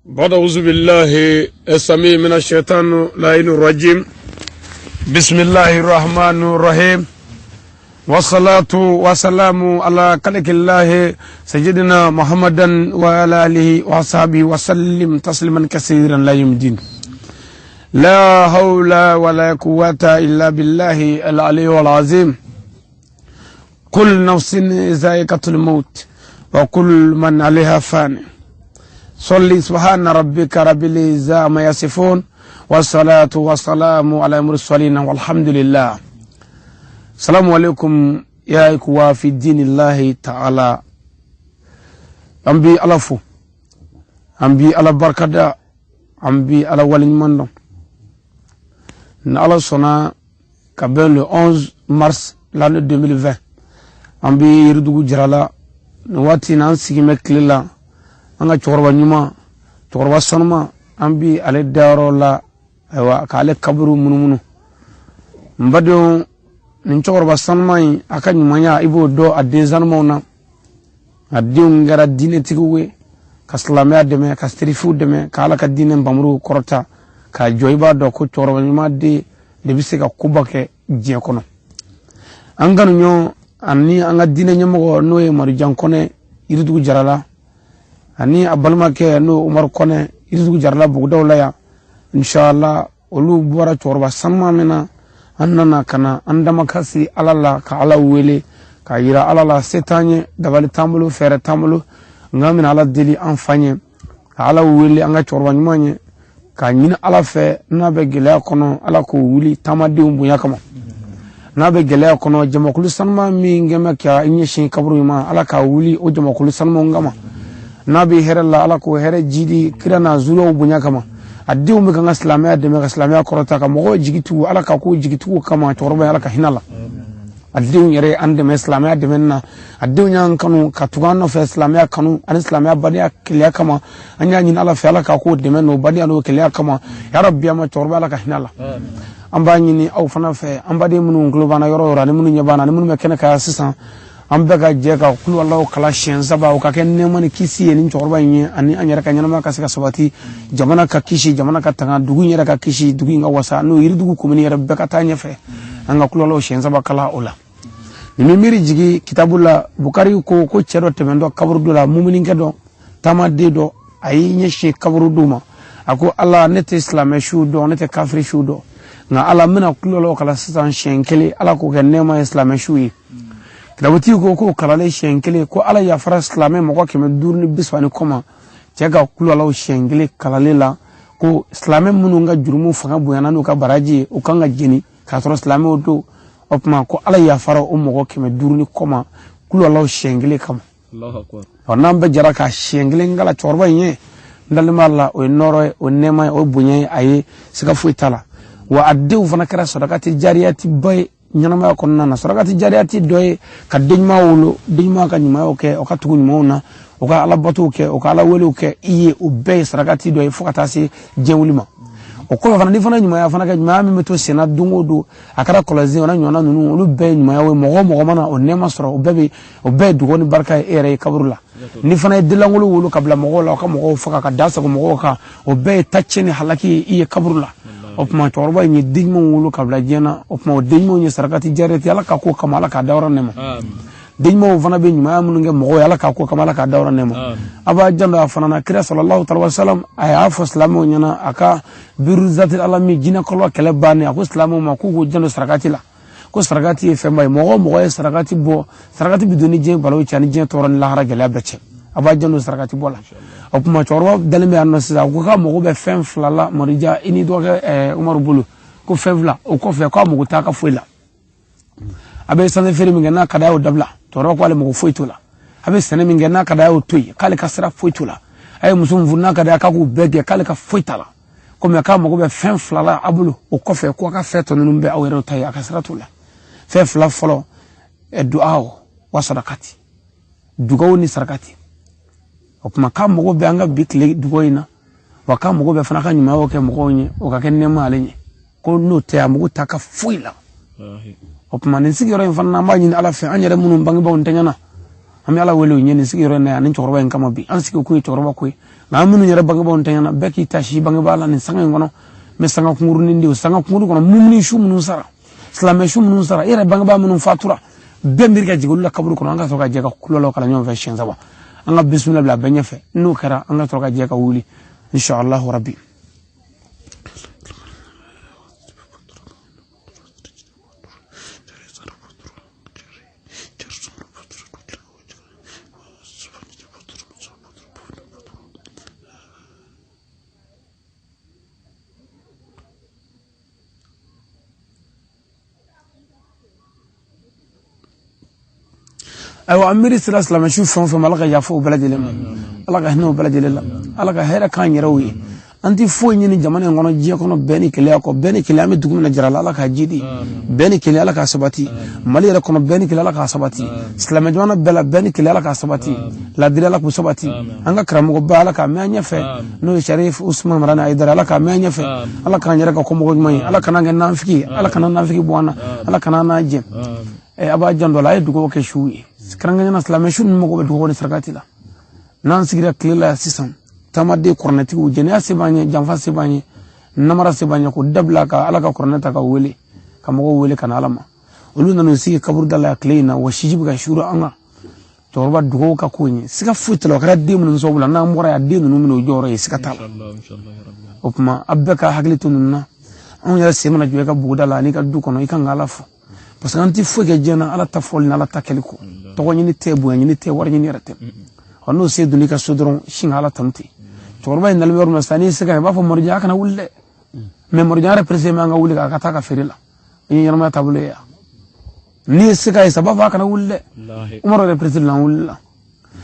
بعد أعوذ بالله السميع من الشيطان اللعين الرجيم بسم الله الرحمن الرحيم والصلاة والسلام على خلق الله سيدنا محمد وعلى آله وصحبه وسلم تسليما كثيرا لا يوم الدين لا حول ولا قوة إلا بالله العلي العظيم كل نفس ذائقة الموت وكل من عليها فان صلي سبحان ربك رب العزة عما يصفون والصلاة والسلام على المرسلين والحمد لله السلام عليكم يا إخوة في دين الله تعالى an bi Ala fo an bi Ala barikada an bi Ala waleɲuman dɔn ni Ala sɔnna ka bɛn le 11 mars l'année 2020 an bi Yiridugu Jarala nin waati in na an sigi bɛ tile la an ka cɛkɔrɔba ɲuman cɛkɔrɔba sanuma an bi ale dayɔrɔ la ayiwa k'ale kaburu munumunu n badenw nin cɛkɔrɔba sanuma in a ka ɲumanya i b'o dɔn a den sanumaw na a denw kɛra diinɛtigiw ye ka silamɛya dɛmɛ ka sirifiw dɛmɛ ka ala ka diinɛ npanmuru kɔrɔta k'a jɔ i b'a dɔn ko cɛkɔrɔba ɲuman den de bɛ se ka koba kɛ diɲɛ kɔnɔ an kanuɲɔgɔn ani an ka diinɛ ɲɛmɔgɔ n'o ye Marijan Kɔnɛ Yiridugu Jarala ani a balimakɛ n'o Umaru Kɔnɛ Yiridugu Jarala bugudaw la yan inshallah olu bɔra cɛkɔrɔba sanuman min na an nana ka na an damakasi ala la ka ala wele k'a yira ala la se t'an ye dabali t'an bolo fɛɛrɛ t'an bolo nka an bɛna ala deli an fa ɲɛ ka ala wele an ka cɛkɔrɔba ɲuman ye k'a ɲini ala fɛ n'a bɛ gɛlɛya kɔnɔ ala k'o wuli taamadenw bonya kama n'a bɛ gɛlɛya kɔnɔ jamakulu sanuman min kɛn bɛ ka ɲɛsin kaburu in ma ala k'a wuli o jamakulu sanumanw kama n'a bɛ hɛrɛ la ala k'o hɛrɛ jidi kira n'a zuriyaw bonya kama a denw bɛ ka n ka silamɛya dɛmɛ ka silamɛya kɔrɔta ka mɔgɔw jigi tugu ala ka k'o jigi tugu kama cɛkɔrɔba ye ala ka hinɛ la a denw yɛrɛ an dɛmɛ silamɛya dɛmɛ na a denw y'an kanu ka tugu an nɔfɛ silamɛya kanu ani silamɛya badenya keleya kama an y'a ɲini ala fɛ ala ka k'o dɛmɛ n'o badenya n'o keleya kama yarabi an ma cɛkɔrɔba ala ka hinɛ la an b'a ɲini aw fana fɛ an baden minnu tulo b'an na yɔrɔ o yɔrɔ ani minnu ɲɛ b'an na ani minnu bɛ kɛnɛ kan sisan an bɛɛ ka jɛ ka kulu Alahu kalan siɲɛ saba o ka kɛ nɛɛma ni kisi ye nin cɛkɔrɔba in ye ani an yɛrɛ ka ɲɛnamaya ka se ka sabati jamana ka kisi jamana ka tanga dugu in yɛrɛ ka kisi dugu in ka wasa n'o Yiridugu komini yɛrɛ bɛɛ ka taa ɲɛfɛ an ka kulu Alahu siɲɛ saba kalan o la nin bɛ miiri jigin kitabu la Bukari ko ko cɛ dɔ tɛmɛntɔ kaburudo la muminikɛ dɔ taamaden dɔ a y'i ɲɛsin kaburudo ma a ko ala ne tɛ silamɛ siw dɔn ne tɛ kafiri siw dɔn nka ala n bɛna kulu Alahu kalan sisan siɲɛ kelen ala k'o kɛ nɛɛma ye silamɛ siw ye kitabutigi ko k'o kalalen siɲɛ kelen ko ala yafara silamɛ mɔgɔ 530 ni kɔ ma cɛ ka kulu Alahu siɲɛ kelen kalalen la ko silamɛ minnu ka jurumu fanga bonyana n'u ka baraji ye u kan ka jeni k'a sɔrɔ silamɛw don o tuma ko ala yafara o mɔgɔ 500 ni kɔ ma kulu Alahu siɲɛ kelen kama ɔ n'an bɛɛ jɛra ka siɲɛ kelen kalan cɛkɔrɔba in ye n dalen b'a la o ye nɔɔrɔ ye o ye nɛɛma ye o ye bonya ye a ye siga foyi t'a la wa a denw fana kɛra sarakati jariyati ba ye ɲɛnamaya kɔnɔna na sarakati jariyati dɔ ye ka den ɲuman wolo den ɲuman ka ɲumanyaw kɛ o ka tugu ɲumanw na o ka alabatow kɛ o ka ala welew kɛ i ye o bɛɛ ye sarakati dɔ ye fo ka taa se diɲɛ wuli ma o kɔfɛ fana n'i fana ɲumanya fana kɛ ɲumanya min bɛ to senna don o don a kɛra kɔlɔsi o n'a ɲɔgɔnna ninnu olu bɛɛ ye ɲumanya ye mɔgɔ o mɔgɔ mana o nɛɛma sɔrɔ o bɛɛ bɛ o bɛɛ ye dugawu ni barika ye e yɛrɛ ye kaburu la n'i fana ye denlankolon wolo ka bila mɔgɔw la o ka mɔgɔw faga ka da sago mɔgɔw kan o bɛɛ ye tacɛ ni halaki ye i ye kaburu la o tuma cɛkɔrɔba in ye den ɲumanw wolo ka bila diɲɛ na o tuma o den ɲumanw ye sarakati jariyati ala ka ko kama ala k'a dayɔrɔ nɛɛma den ɲumanw fana bɛ ɲumanya minnu kɛ mɔgɔw ye ala k'a ko kama ala k'a dayɔrɔ nɛɛma a b'a janto a fana na kira sallallahu alaihi wasallam a y'a fɔ silamɛw ɲɛna a ka biru zatil alami jinɛ kɔlɔ kɛlɛ bannen a ko silamɛw ma k'u k'u janto sarakati la ko sarakati ye fɛnba ye mɔgɔ o mɔgɔ ye sarakati bɔ sarakati bɛ don ni diɲɛ balawu cɛ ani diɲɛ tɔɔrɔ ni lahara gɛlɛya bɛɛ cɛ a b'a janto sarakati bɔ la o tuma cɛkɔrɔba dalen bɛ yan nɔ sisan a ko k'a mago bɛ fɛn fila la Marija i ni dɔgɔkɛ Umaru bolo ko fɛn fila o kɔfɛ k'a mago t'a ka foyi la a bɛ sanse feere min kɛ n'a ka d'a y'o dabila cɛkɔrɔba ko ale mago foyi t'o la a bɛ sɛnɛ min kɛ n'a ka d'a y'o to yen k'ale ka sira foyi t'o la a ye muso min furu n'a ka d'a ye k'a k'u bɛɛ gɛn k'ale ka foyi t'a la komi k'a mago bɛ fɛn fila la a bolo o kɔfɛ ko a ka fɛn tɔ ninnu bɛɛ aw yɛrɛ ta ye a ka sira t'o la fɛn fila fɔlɔ du'a wa sarakati dugawu ni sarakati o tuma k'a mago bɛ an ka bi tile dugawu in na wa k'a mago bɛ fana ka ɲumanyaw kɛ mɔgɔw ye o ka kɛ nɛɛma ale ɲɛ ko n'o tɛ a mago t'a ka foyi la o tuma nin sigiyɔrɔ in fana na an b'a ɲini ala fɛ an yɛrɛ minnu bangebaaw ntanyana An bɛ Ala wele o ɲɛ nin sigiyɔrɔ in na yan, ani cɛkɔrɔba in kama bi. An sigi kun ye cɛkɔrɔba ko ye, nka an minnu yɛrɛ bangebaaw ntanyana, bɛɛ k'i ta si bangebaa la nin sanga in kɔnɔ. N bɛ sanga kunkurunin di, o sanga kunkuru kɔnɔ mumuni su minnu sara, silamɛ su minnu sara, i yɛrɛ bangebaa minnu fatura, bɛɛ miiri ka jigin olu la kaburu kɔnɔ. An ka sɔrɔ ka jɛ ka kulɔlaw kalan ɲɔgɔn fɛ siɲɛ saba. An ka bisimila bila bɛɛ ɲɛfɛ. N'o kɛra, an ka sɔrɔ ka jɛ ka wuli, inshallah rabbi. Ayiwa, an miiri sera silamɛ su fɛn o fɛn ma, Ala ka yafa o bɛɛ lajɛlen ma, Ala ka hinɛ o bɛɛ lajɛlen la, Ala ka hɛrɛ k'an yɛrɛw ye. An tɛ foyi ɲini jamana in kɔnɔ, diɲɛ kɔnɔ, bɛn ni kelenya kɔ. Bɛn ni kelenya, an bɛ dugu min na Jarala, Ala k'a jidi. Bɛn ni kelenya, Ala k'a sabati. Mali yɛrɛ kɔnɔ, bɛn ni kelenya, Ala k'a sabati. Silamɛ jamana bɛɛ la, bɛn ni kelenya, Ala k'a sabati. Ladiri, Ala k'u sabati. An ka karamɔgɔba, Ala k'a mɛn an ɲɛfɛ, n'o ye Sharif Usman Marani Ayidara, Ala k'a mɛn an ɲɛfɛ. Ala k'an yɛrɛ ka kɔmɔgɔ ɲuman ye. Ala kana kɛ nanfigi ye, Ala kana nanfigi bɔ an na, Ala kana an n'a jɛ. A b'a janto a la, a ye dugawu kɛ suw ye, kɛrɛnkɛrɛnnenya la silamɛ su ninnu mago bɛ dugawu ni sarakati la. N'an sigira tile la sisan, taamaden kuranɛtigiw, jɛnɛya se b'an ye, janfa se b'an ye, namara se b'an ye, k'o dabila ka Ala ka kuranɛ ta ka wele, ka mɔgɔw wele ka na Ala ma. Olu nana sigi kaburu da la tile in na, wa siji bɛ ka suuru an kan. Cɛkɔrɔba dugawu ka ko in ye, siga foyi t'a la, o kɛra den minnu sababu la, n'an bɔra yan, den ninnu bɛna o jɔyɔrɔ ye, siga t'a la. O tuma, a bɛɛ ka hakili to ninnu na. Anw yɛrɛ sen mana jɔ i ka buguda la an'i ka du kɔnɔ, i kan ka Ala fo, parce que an tɛ foyi kɛ diɲɛ na Ala ta fɔli ni Ala ta kɛli kɔ. Tɔgɔ ɲini tɛ, bonya ɲini tɛ, wari ɲini yɛrɛ tɛ. Ɔ n'o se donna i ka so dɔrɔn, sin ka Ala tanu ten. Cɛkɔrɔba in nalen bɛ yɔrɔ min na sisan, n'i se ka i b'a fɔ Morijan a kana wuli dɛ, mais Morijan yɛrɛ pressé bɛ an ka wuli k'a ka taa ka feere la. I ye ɲɛnamaya taabolo ye yan. N'i ye se ka ye sa, b'a fɔ a kana wuli dɛ. Umaru yɛrɛ pressé la, an wulila.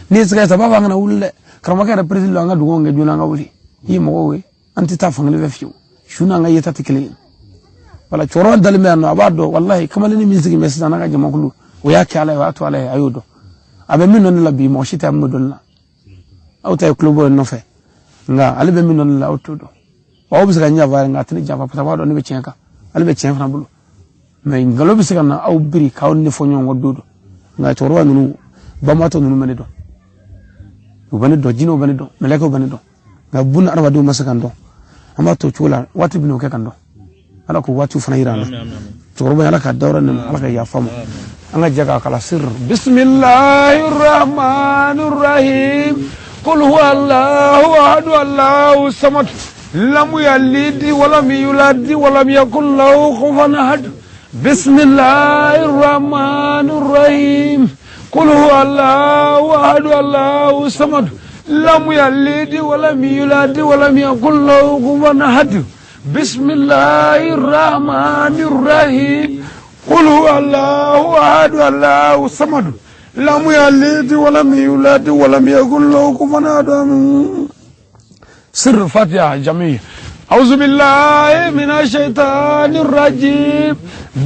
N'i ye se ka ye sa, b'a fɔ an kana wuli dɛ. Karamɔgɔkɛ yɛrɛ pressé la, an ka dugawu kɛ joona, an ka wuli. I ye mɔgɔw ye, an tɛ taa fankelen fɛ fiyewu. Su n'an ka yeta tɛ kelen ye. Wala cɛkɔrɔba dalen bɛ yan nɔ, a b'a dɔn walahi, kamalennin min sigilen bɛ sisan n'a ka jamakulu, o y'a kɛ Ala ye, o y'a to Ala ye, a y'o dɔn. A bɛ min dɔn ne la bi, mɔgɔ si tɛ min dɔn ne la. Aw ta ye tulobɔ ye nɔfɛ, nka ale bɛ min dɔn ne la, aw t'o dɔn. Wa aw bɛ se ka n janfa yɛrɛ, nka a tɛ ne janfa, parce que a b'a dɔn ne bɛ tiɲɛ kan, ale bɛ tiɲɛ fana bolo. Mais nkalon bɛ se ka na aw biri k'aw ni fɔ ɲɔgɔn kɔ don dɔ. Nka cɛkɔrɔba ninnu, banbaatɔ ninnu bɛ ne dɔn, u bɛ ne dɔn, jinɛw bɛ ne dɔn, mɛlɛkɛw bɛ ne dɔn, nka buna adamadenw ma se ka n dɔn. An b'a to cogo la, waati bɛna o kɛ ka n dɔn. Ala k'o waatiw fana yira an na. Cɛkɔrɔba, Ala ka dawura nɛma, Ala ka yafa ma. An ka jɛ k'a kala sir. Bisimilahi rahmani rahim. Qul huwa Allahu ahadu Allahu samad lam yalid walam yulad walam yakun lahu kufuwan ahad. Bisimilahi rahmani rahim. Qul huwa Allahu ahadu Allahu samad lam yalid walam yulad walam yakun lahu kufuwan ahad. Bisimilahi rahmani rahim. Qul huwa Allahu ahadu Allahu samad lam yalid walam yulad walam yakun lahu kufuwan ahad. Sir Fatiha jami. أعوذ بالله من الشيطان الرجيم.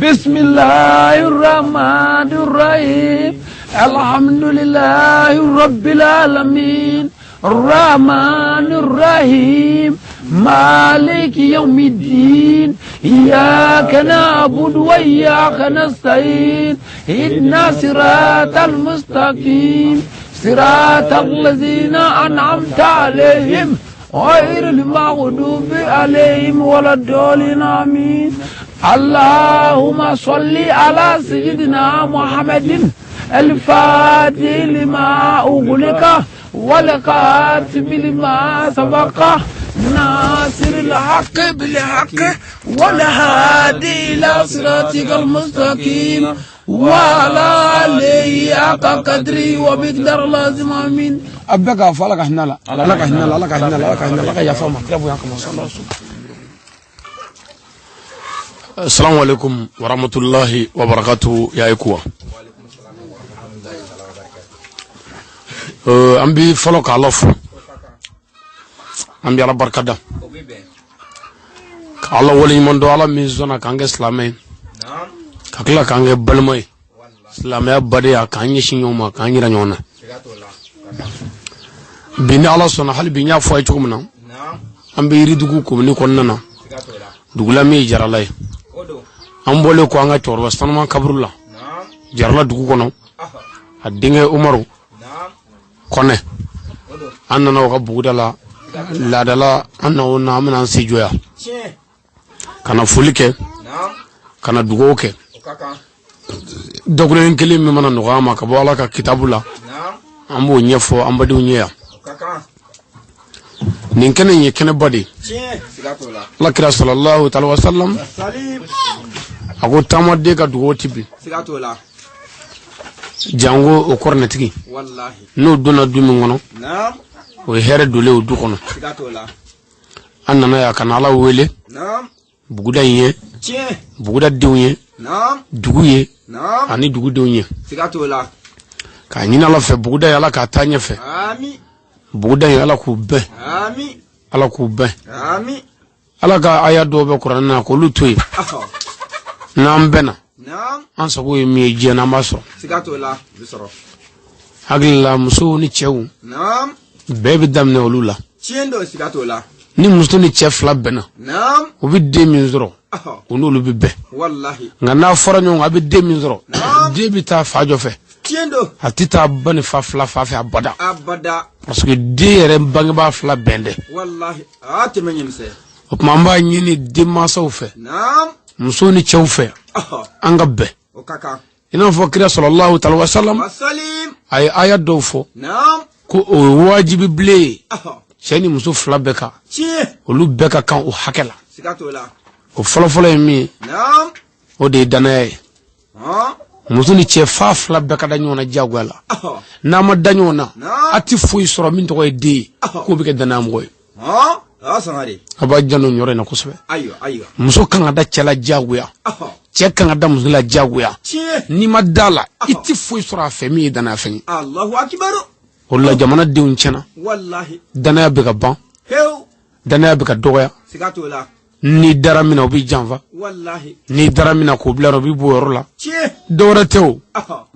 بسم الله الرحمن الرحيم. الحمد لله رب العالمين الرحمن الرحيم مالك يوم الدين إياك نعبد وإياك نستعين اهدنا صراط المستقيم صراط الذين أنعمت عليهم غير المغضوب عليهم ولا الضالين آمين. اللهم صل على سيدنا محمد الفاتح لما أغلق والخاتم لما سبق ناصر الحق بالحق والهادي إلى صراطك المستقيم وعلى آله حق قدره ومقدار لازم آمين. أبقى فلك هنا لا لك هنا لا لك هنا لا لك هنا لك يا فما كربو يا كما صلى الله. السلام عليكم ورحمة الله وبركاته يا إخوة. An bi fɔlɔ k'Ala fo, an bi Ala barika da, ka Ala waleɲuman dɔn, Ala min sɔnna k'an kɛ silamɛ ye, ka tila k'an kɛ balima ye, silamɛya badenya k'an ɲɛsin ɲɔgɔn ma, k'an yira ɲɔgɔn na. Bi ni Ala sɔnna, hali bi n y'a fɔ a ye cogo min na, an bɛ Yiridugu komini kɔnɔna na, dugula min ye Jarala ye. An bɔlen kɔ an ka cɛkɔrɔba sanuman kaburu la Jarala dugu kɔnɔ, a denkɛ Umaru Kɔnɛ an nana o ka buguda la laadala an na o na an bɛna an sen jɔ yan ka na foli kɛ ka na dugawu kɛ dakuruɲɛ kelen min mana nɔgɔya an ma ka bɔ Ala ka kitabu la an b'o ɲɛfɔ an badenw ye yan nin kɛnɛ in ye kɛnɛba de ye Ala kira sallallahu taala wa sallam a ko taamaden ka dugawu tɛ bin janko o kɔrɔnɛtigi n'o donna du min kɔnɔ o ye hɛrɛ donnen o du kɔnɔ an nana yan ka na Ala wele buguda in ye buguda denw ye dugu ye ani dugudenw ye k'a ɲini Ala fɛ buguda ye Ala k'a taa ɲɛfɛ buguda in Ala k'u bɛn Ala k'u bɛn Ala ka aya dɔw bɛ kuranɛ na k'olu to yen n'an bɛnna an sago ye min ye diɲɛ na an b'a sɔrɔ hakili la musow ni cɛw bɛɛ bɛ daminɛ olu la ni muso ni cɛ fila bɛnna u bɛ den min sɔrɔ u n'olu bɛ bɛn nka n'a fɔra ɲɔgɔn kan a bɛ den min sɔrɔ den bɛ taa fa jɔ fɛ a tɛ taa ba ni fa fila fa fɛ abada parce que den yɛrɛ bangebaa fila bɛn tɛ o tuma an b'a ɲini denmansaw fɛ musow ni cɛw fɛ an ka bɛn i n'a fɔ kira sallallahu taala wa salam a ye aya dɔw fɔ ko o ye wajibi bilen ye cɛ ni muso fila bɛɛ kan olu bɛɛ ka kan o hakɛ la o fɔlɔfɔlɔ ye min ye o de ye danaya ye muso ni cɛ fa fila bɛɛ ka da ɲɔgɔn na diyagoya la n'a ma da ɲɔgɔn na a tɛ foyi sɔrɔ min tɔgɔ ye den ye k'o bɛ kɛ danaya mɔgɔ ye a b'a janto nin yɔrɔ in na kosɛbɛ muso kan ka da cɛ la diyagoya cɛ kan ka da muso la diyagoya n'i ma da la i tɛ foyi sɔrɔ a fɛ min ye danaya fɛn ye o la jamana denw tiɲɛna danaya bɛ ka ban danaya bɛ ka dɔgɔya n'i dara min na o b'i janfa n'i dara min na k'o bila o b'i b'o yɔrɔ la dɔwɛrɛ tɛ o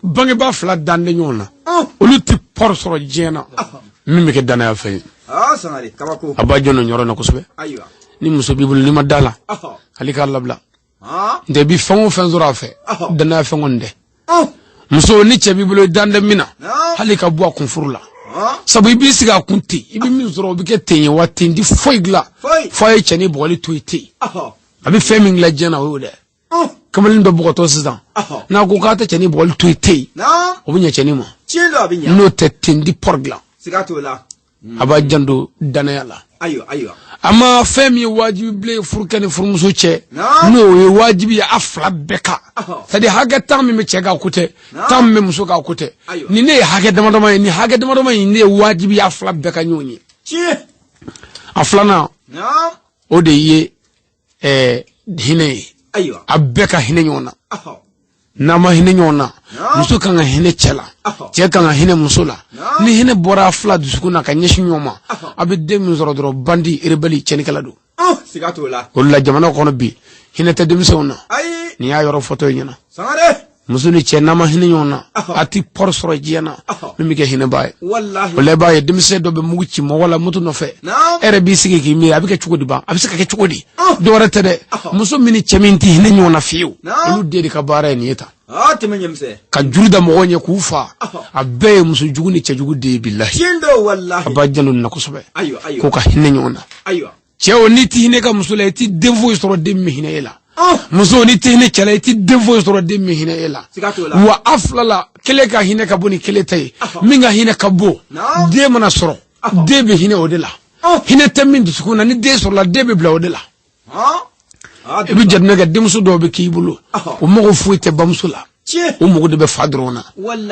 bangebaa fila dan tɛ ɲɔgɔn na olu tɛ pɔri sɔrɔ diɲɛ na min bɛ kɛ danaya fɛn ye a b'a jɔ nin yɔrɔ in na kosɛbɛ ni muso b'i bolo n'i ma da la hali k'a labila n tɛ i bɛ fɛn o fɛn sɔrɔ a fɛ danaya fɛn kɔni tɛ muso ni cɛ b'i bolo i dan tɛ min na hali ka bɔ a kun furu la sabu i b'i sigi a kun ten i bɛ min sɔrɔ o bɛ kɛ ten ye wa ten tɛ foyi dilan fo a ye cɛnin bugɔli to yen ten a bɛ fɛn min dilan diɲɛ na o y'o dɛ kamalen dɔ bugɔtɔ sisan n'a ko k'a tɛ cɛnin bugɔli to yen ten o bɛ ɲɛ cɛnin ma n'o tɛ ten tɛ pɔri dilan a b'a janto danaya la ayiwa ayiwa a ma fɛn min ye wajibi bilen ye furukɛ ni furumuso cɛ n'o ye wajibi ye a fila bɛɛ kan c'est à dire hakɛ tan min bɛ cɛ kan ko tɛ tan min bɛ muso kan ko tɛ nin ne ye hakɛ dama dama ye nin hakɛ dama dama in ne ye wajibi ye a fila bɛɛ kan ɲɔgɔn ye a filanan o de ye hinɛ ye ayiwa a bɛɛ ka hinɛ ɲɔgɔn na n'a ma hinɛ ɲɔgɔn na muso kan ka hinɛ cɛ la cɛ kan ka hinɛ muso la ni hinɛ bɔra a fila dusukun na ka ɲɛsin ɲɔgɔn ma a bɛ den min sɔrɔ dɔrɔn bandi rebelle cɛnnikɛla don siga t'o la o la jamana kɔnɔ bi hinɛ tɛ denmisɛnw na nin y'a yɔrɔ fɔtɔ ye ɲɛna muso ni cɛ n'a ma hinɛ ɲɔgɔn na a ti pɔri sɔrɔ diɲɛ na min bɛ kɛ hinɛbaa ye o la i b'a ye denmisɛn dɔ bɛ mugu ci mɔgɔ la moto nɔfɛ e yɛrɛ b'i sigi k'i miiri a bɛ kɛ cogo di ban a bɛ se ka kɛ cogo di dɔwɛrɛ tɛ dɛ muso min ni cɛ min tɛ hinɛ ɲɔgɔn na fiyewu olu den de ka baara ye nin ye tan ka juru da mɔgɔw ɲɛ k'u fa a bɛɛ ye muso jugu ni cɛ jugu de ye bilahi a b'a janto nin na kosɛbɛ k'u ka hinɛ ɲɔgɔn na cɛ o n'i ti hinɛ ka muso la i ti den foyi sɔrɔ den min hinɛ e la muso n'i ti hinɛ cɛ la i ti den foyi sɔrɔ den min hinɛ e la wa a fila la kelen ka hinɛ ka bon ni kelen ta ye min ka hinɛ ka bon den mana sɔrɔ den bɛ hinɛ o de la hinɛ tɛ min dusukun na ni den sɔrɔla den bɛ bila o de la i bɛ jateminɛ kɛ denmuso dɔw bɛ k'i bolo o mago foyi tɛ bamuso la o mago de bɛ fa dɔrɔn na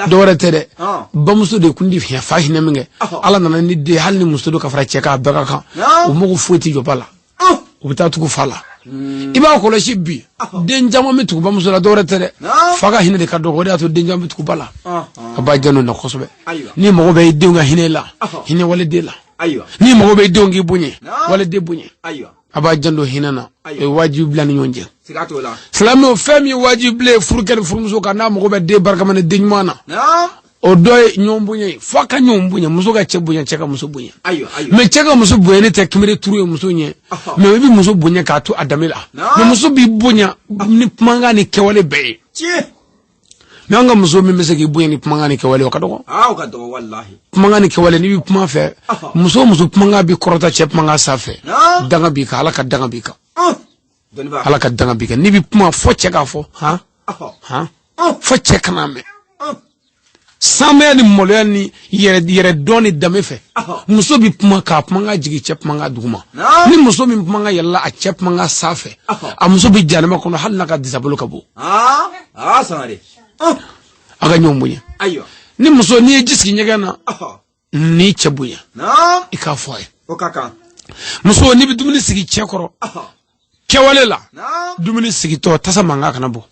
dɔwɛrɛ tɛ dɛ bamuso de kun di fa hinɛ min kɛ ala nana ni den hali ni muso don ka fara cɛ kan a bɛɛ ka kan o mago foyi tɛ jɔ ba la u bɛ taa tugu fa la i b'a kɔlɔsi bi den caman bɛ tugu bamuso la dɔwɛrɛ tɛ dɛ fa ka hinɛ de ka dɔgɔ o de y'a to den caman bɛ tugu ba la a b'a janto na kosɛbɛ n'i mago bɛ i denw ka hinɛ la hinɛ waliden la n'i mago bɛ i denw k'i bonya waliden bonya a b'a janto hinɛ na o ye wajibi bila ni ɲɔgɔn cɛ silamɛw fɛn min ye wajibi bilen ye furukɛ ni furumuso kan n'a mago bɛ den barikama ni den ɲuman na o dɔ ye ɲɔgɔn bonya ye f'a ka ɲɔgɔn bonya muso ka cɛ bonya cɛ ka muso bonya mais cɛ ka muso bonya ne tɛ kinbiri turu ye muso ɲɛ mais i bɛ muso bonya k'a to a danbe la mais muso b'i bonya ni kumakan ni kɛwale bɛɛ ye. Mais an ka muso min bɛ se k'i bonya ni kumakan ni kɛwale, o ka dɔgɔ. Aa, o ka dɔgɔ walahi. Kumakan ni kɛwale, n'i bɛ kuma fɛ, muso o muso kumakan bɛ kɔrɔta cɛ kumakan sanfɛ, danga b'i kan. Ala ka danga b'i kan. Ala ka danga b'i kan. N'i bɛ kuma fɔ cɛ k'a fɔ han han, fɔ cɛ kana mɛn. Sanmaya ni maloya ni yɛrɛ dɔn ni danbe fɛ, muso bɛ kuma k'a kumakan jigin cɛ kumakan duguma. Ni muso min kumakan yɛlɛla a cɛ kumakan sanfɛ, a muso bɛ jahanama kɔnɔ, hali n'a ka disabolo ka bon. Aa, Sangare. A ka ɲɔgɔn bonya. Ni muso, n'i ye ji sigi ɲɛgɛn na, n'i cɛ bonya, i k'a fɔ a ye. O ka kan. Muso, n'i bɛ dumuni sigi cɛ kɔrɔ kɛwale la, dumuni sigitɔ, tasa mankan kana bɔ.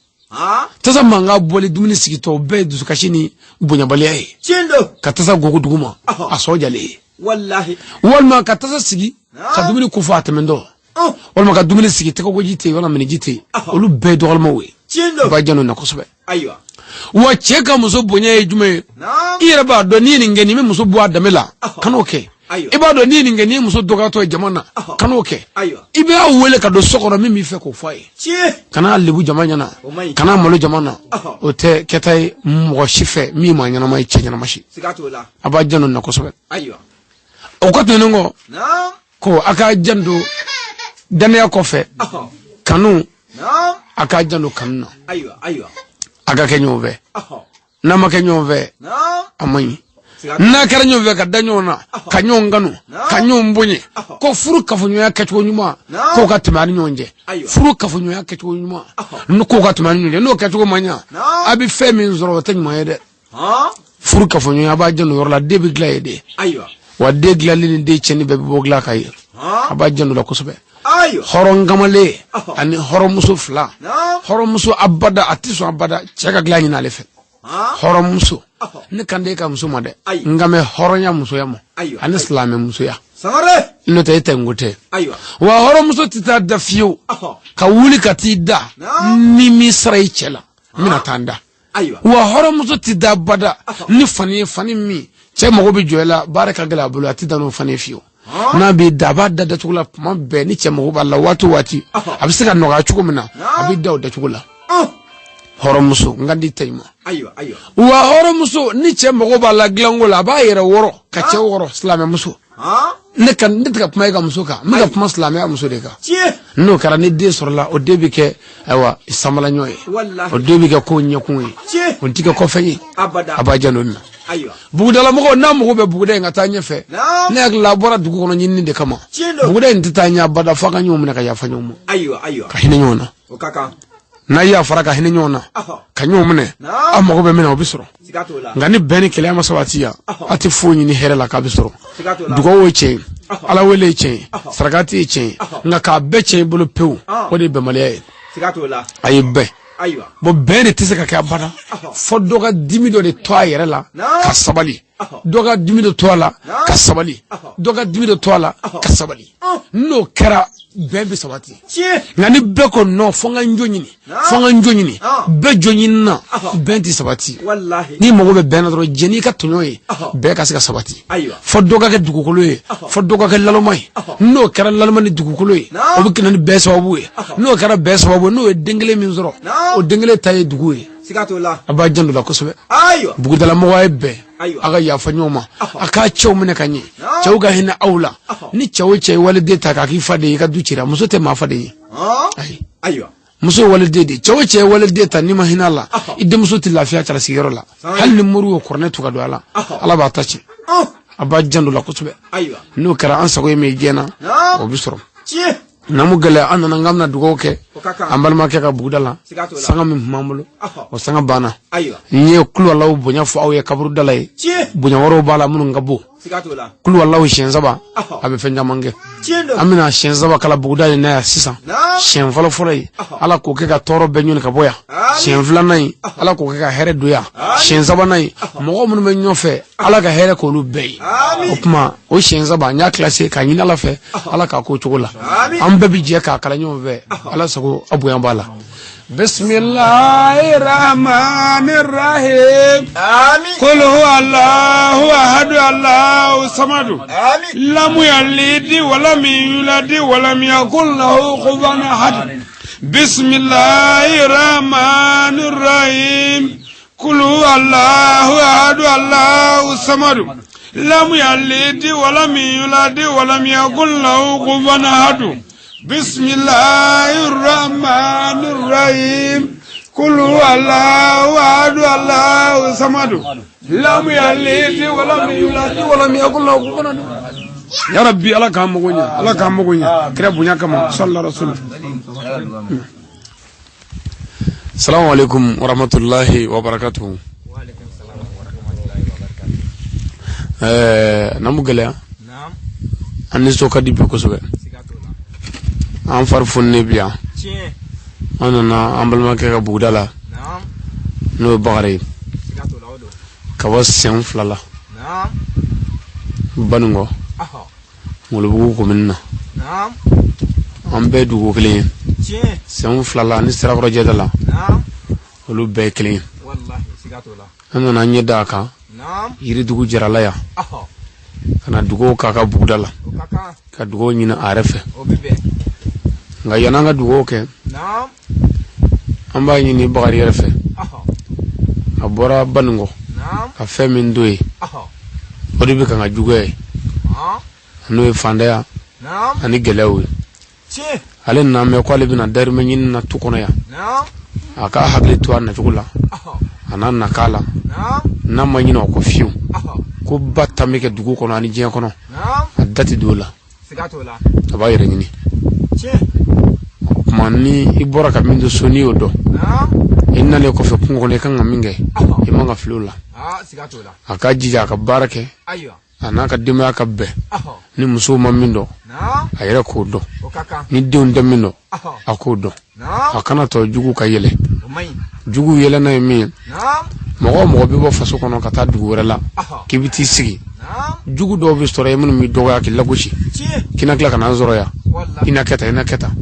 Tasa mankan bɔli dumuni sigitɔ, o bɛɛ ye dusukasi ni bonyabaliya ye. Ka tasa gogo duguma, a sɔ jalen ye. Walahi. Walima ka tasa sigi ka dumuni kofɔ a tɛmɛntɔ, walima ka dumuni sigi tɛgɛkoji tɛ yen walima miniji tɛ yen, olu bɛɛ ye dɔgɔlimaw ye. U b'a janto na kosɛbɛ. Wa cɛ ka muso bonya ye jumɛn ye? I yɛrɛ b'a dɔn n'i ye nin kɛ, nin bɛ muso bɔ a danbe la, kan'o kɛ. I b'a dɔn n'i ye nin kɛ, n'i ye muso dɔgɔyatɔ ye jama na, kan'o kɛ. I b'a wele ka don so kɔnɔ, min b'i fɛ k'o fɔ a ye. Kana lebu jama ɲɛna, kana malo jama na. O tɛ kɛta ye mɔgɔ si fɛ min maa ɲɛnama ye, cɛ ɲɛnama si. A b'a janto na kosɛbɛ. O kɔ tɛmɛnen kɔ, ko a k'a janto dannaya kɔfɛ, kanu, a k'a janto kanu na. A ka kɛ ɲɔgɔn fɛ. N'a ma kɛ ɲɔgɔn fɛ, a man ɲi. N'a kɛra ɲɔgɔn fɛ, ka da ɲɔgɔn na, ka ɲɔgɔn kanu, ka ɲɔgɔn bonya, ko furu kafoɲɔgɔnya kɛcogo ɲuman k'o ka tɛmɛ a ni ɲɔgɔn cɛ. Furu kafoɲɔgɔnya kɛcogo ɲuman k'o ka tɛmɛ a ni ɲɔgɔn cɛ. N'o kɛcogo ma ɲa, a bɛ fɛn min sɔrɔ, o tɛ ɲuman ye dɛ. Furu kafoɲɔgɔnya, a b'a janto yɔrɔ la. Den bɛ dilan yen de. Wa den dilanli ni den tiɲɛni bɛɛ bɛ bɔ dilan kan ye. A b'a janto la kosɛbɛ. Hɔrɔn kamalen ani hɔrɔnmuso fila, hɔrɔnmuso abada a tɛ sɔn abada cɛ ka dilan ɲini ale fɛ. Hɔrɔnmuso, ne kan tɛ e ka muso ma dɛ, n kan bɛ hɔrɔnya musoya ma ani silamɛ musoya. N'o tɛ, e tɛ n ko tɛ. Wa hɔrɔnmuso tɛ taa da fiyewu ka wuli ka t'i da ni min sara i cɛ la, n bɛna taa n da. Wa hɔrɔnmuso tɛ da bada ni fani ye, fani min cɛ mago bɛ jɔ i la, baara ka gɛlɛn a bolo, a tɛ da n'o fani ye fiyewu. N'a bɛ da, a b'a da dacogo la tuma bɛɛ. Ni cɛ mago b'a la waati o waati, a bɛ se ka nɔgɔya cogo min na, a bɛ da o dacogo la. Hɔrɔnmuso, n kan t'i ta in ma. Wa hɔrɔnmuso, ni cɛ mago b'a la dilanko la, a b'a yɛrɛ wɔrɔ ka cɛ wɔrɔ. Silamɛmuso, ne ka ne tɛ ka kuma e ka muso kan, n bɛ ka kuma silamɛya muso de kan. N'o kɛra, ni den sɔrɔla, o den bɛ kɛ ayiwa sanbalaɲɔ ye, o den bɛ kɛ ko ɲɛkun ye, o tɛ kɛ kɔfɛ ye. A b'a janto nin na. Bugudalamɔgɔw, n'a mago bɛ buguda in ka taa ɲɛfɛ, ne hakili la, a bɔra dugu kɔnɔ ɲinini de kama. Buguda in tɛ taa ɲɛ abada f'a ka ɲɔgɔn minɛ, ka yafa ɲɔgɔn ma, ka hinɛ ɲɔgɔn na. N'a yafara, ka hinɛ ɲɔgɔn na, ka ɲɔgɔn minɛ, aw mago bɛ min na, o bɛ sɔrɔ. Nka ni bɛn ni kelenya ma sabati yan, a tɛ foyi ɲini hɛrɛ la k'a bɛ sɔrɔ. Dugawu ye tiɲɛ ye, ala wele ye tiɲɛ ye, sarakati ye tiɲɛ ye, nka k'a bɛɛ tiɲɛ i bolo pewu, o de ye bɛnbaliya ye. A ye bɛn bon, bɛn de tɛ se ka kɛ abada fɔ dɔ ka dimi dɔ de to a yɛrɛ la ka sabali, dɔ ka dimi dɔ to a la ka sabali, dɔ ka dimi dɔ to a la ka sabali. N'o kɛra, bɛn bɛ sabati. Nka ni bɛɛ ko non, fo n ka n jo ɲini, fo n ka n jo ɲini, bɛɛ jo ɲini na, bɛn tɛ sabati. N'i mago bɛ bɛn na dɔrɔn, jɛn n'i ka tɔɲɔ ye, bɛn ka se ka sabati. Fo dɔ ka kɛ dugukolo ye, fo dɔ ka kɛ laloma ye. N'o kɛra laloma ni dugukolo ye, o bɛ na ni bɛn sababu ye. N'o kɛra bɛn sababu ye, n'o ye den kelen min sɔrɔ, o den kelen ta ye dugu ye. A b'a janto la kosɛbɛ. Bugudalamɔgɔ ye bɛn, a ka yafa ɲɔgɔn ma, a k'a cɛw minɛ ka ɲɛ, cɛw ka hinɛ aw la. Ni cɛ o cɛ ye waliden ta k'a k'i fa de ye, i ka du cira. Muso tɛ maa fa de ye. Ayi, muso ye waliden de ye. Cɛ o cɛ ye waliden ta, n'i ma hinɛ a la, i denmuso tɛ lafiya cɛlasigiyɔrɔ la. Hali ni moriw ye kuranɛ tu ka don a la, ala b'a ta tiɲɛ. A b'a janto la kosɛbɛ. N'o kɛra, an sago ye min ye diɲɛ na, o bɛ sɔrɔ. Namu gɛlɛya, an nana k'an bɛna dugawu kɛ an balimakɛ ka buguda la. Sanga min tun b'an bolo, o sanga banna. N ye kuluwalaw bonya fɔ aw ye kaburuda la ye. Bonya wɛrɛw b'a la minnu ka bon. Kuluwalaw siɲɛ saba, a bɛ fɛn caman kɛ. An bɛna siɲɛ saba kala buguda in na yan sisan. Siɲɛ fɔlɔ fɔlɔ ye, ala k'o kɛ ka tɔɔrɔ bɛɛ ɲɔni ka bɔ yan. Siɲɛ filanan ye, ala k'o kɛ ka hɛrɛ don yan. Siɲɛ sabanan ye, mɔgɔ minnu bɛ ɲɔgɔn fɛ, ala ka hɛrɛ k'olu bɛɛ ye. O tuma, o siɲɛ saba, n y'a kilase k'a ɲini ala fɛ, ala k'a k'o cogo la. An bɛɛ bɛ jɛ k'a kalan ɲɔgɔn fɛ. Ala sago, aw bonya b'a la. Bisimilahi rahmani rahim. Kul huwa Allahu ahadu, Allahu samadu. Lamu yalidi walami yuladi walami yakun lahu kufuwan ahad. Bisimilahi rahmani rahim. Kulu Allahu ahadu Allahu samadu. Lam yalidi walam yuladi walam yakun lahu kufuwan ahadu. Bismillahir rahmanir rahim. Kulu Allahu ahadu Allahu samadu. Lam yalidi walam yuladi walam yakun lahu kufuwan ahadu. Ya Rabbi Ala k'an mago ɲɛ, Ala k'an mago ɲɛ. Kira bonya kama sallallahu alaihi wasallam. Salamu alaikum warahmatullahi wabarakatuh. Namu gɛlɛya an nisɔn ka di bi kosɛbɛ, an fari fununen bi yan. An nana an balimakɛ ka buguda la n'o ye Bakari ye ka bɔ sen fila la Baninkɔ Ngolobugu komini na. An bɛɛ dugu kelen ye, sen fila la ani Sirakɔrɔ jɛda la, olu bɛɛ ye kelen ye. An nana an ɲɛ da a kan Yiridugu Jarala yan ka na dugawu k'a ka buguda la, ka dugawu ɲini a yɛrɛ fɛ. Nka yan'an ka dugawu kɛ, an b'a ɲini Bakari yɛrɛ fɛ. A bɔra Baninkɔ ka fɛn min to yen, o de bɛ kan ka juguya ye, n'o ye fantanya ani gɛlɛyaw ye. Ale nana mɛn ko ale bɛna dahirimɛ ɲini na tu kɔnɔ yan. A k'a hakili to a nacogo la, a n'a nakan la, n'a ma ɲinɛ o kɔ fiyewu. Ko ba tan bɛ kɛ dugu kɔnɔ ani diɲɛ kɔnɔ, a da tɛ don o la, a b'a yɛrɛ ɲini. O tuma ni i bɔra ka min to so, n'i y'o dɔn, i nalen kɔfɛ kungo kɔnɔ, i kan ka min kɛ, i man ka fili o la. A k'a jija a ka baara kɛ, a n'a ka denbaya ka bɛn. Ni musow ma min dɔn, a yɛrɛ k'o dɔn. Ni denw tɛ min dɔn, a k'o dɔn. A kana to jugu ka yɛlɛ. Jugu yɛlɛnna ye min ye, mɔgɔ o mɔgɔ bɛ bɔ faso kɔnɔ ka taa dugu wɛrɛ la k'i bɛ t'i sigi, jugu dɔw bɛ sɔrɔ yen minnu b'i dɔgɔya k'i lagosi, k'i na tila ka na an sɔrɔ yan, i na kɛ tan, i na kɛ tan.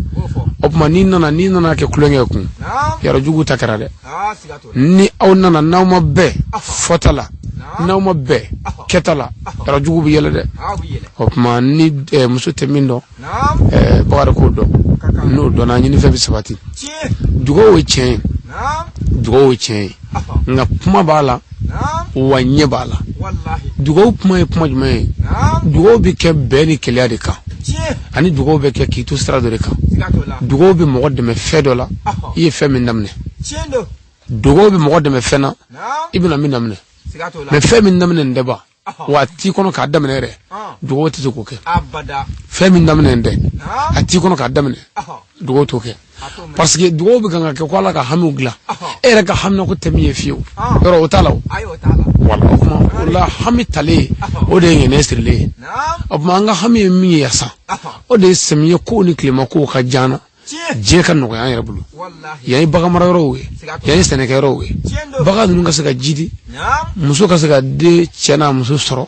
O tuma n'i nana kɛ tulonkɛ kun, yɔrɔ jugu ta kɛra dɛ. Ni aw nana, n'aw ma bɛn fɔta la, n'aw ma bɛn kɛta la, yɔrɔ jugu bɛ yɛlɛ dɛ. O tuma ni muso tɛ min dɔn, Bakari k'o dɔn. N'o dɔnna, ɲinifɛn bɛ sabati. Dugawu ye tiɲɛ ye, dugawu ye tiɲɛ ye, nka kuma b'a la wa ɲɛ b'a la. Dugawu kuma ye kuma jumɛn ye? Dugawu bɛ kɛ bɛn ni kelenya de kan, ani dugawu bɛ kɛ k'i to sira dɔ de kan. Dugawu bɛ mɔgɔ dɛmɛ fɛn dɔ la, i ye fɛn min daminɛ. Dugawu bɛ mɔgɔ dɛmɛ fɛn na, i bɛna min daminɛ. Mais fɛn min daminɛ nin tɛ ban wa a t'i kɔnɔ k'a daminɛ yɛrɛ, dugawu tɛ se k'o kɛ. Fɛn min daminɛ tɛ, a t'i kɔnɔ k'a daminɛ, dugawu t'o kɛ. Parce que dugawu bɛ kan ka kɛ ko Ala ka hamiw dilan, e yɛrɛ ka haminako tɛ min ye fiyewu, yɔrɔ o t'a la o. Wala o tuma o la hami talen, o de ye ŋɛnɛ sirilen ye. O tuma an ka hami ye min ye yaasa, o de ye samiyɛ kow ni tilema kow ka diya an na, diɲɛ ka nɔgɔya an yɛrɛ bolo. Yan ye bagan mara yɔrɔw ye, yan ye sɛnɛkɛ yɔrɔw ye. Bagan ninnu ka se ka ji di, muso ka se ka den cɛ n'a muso sɔrɔ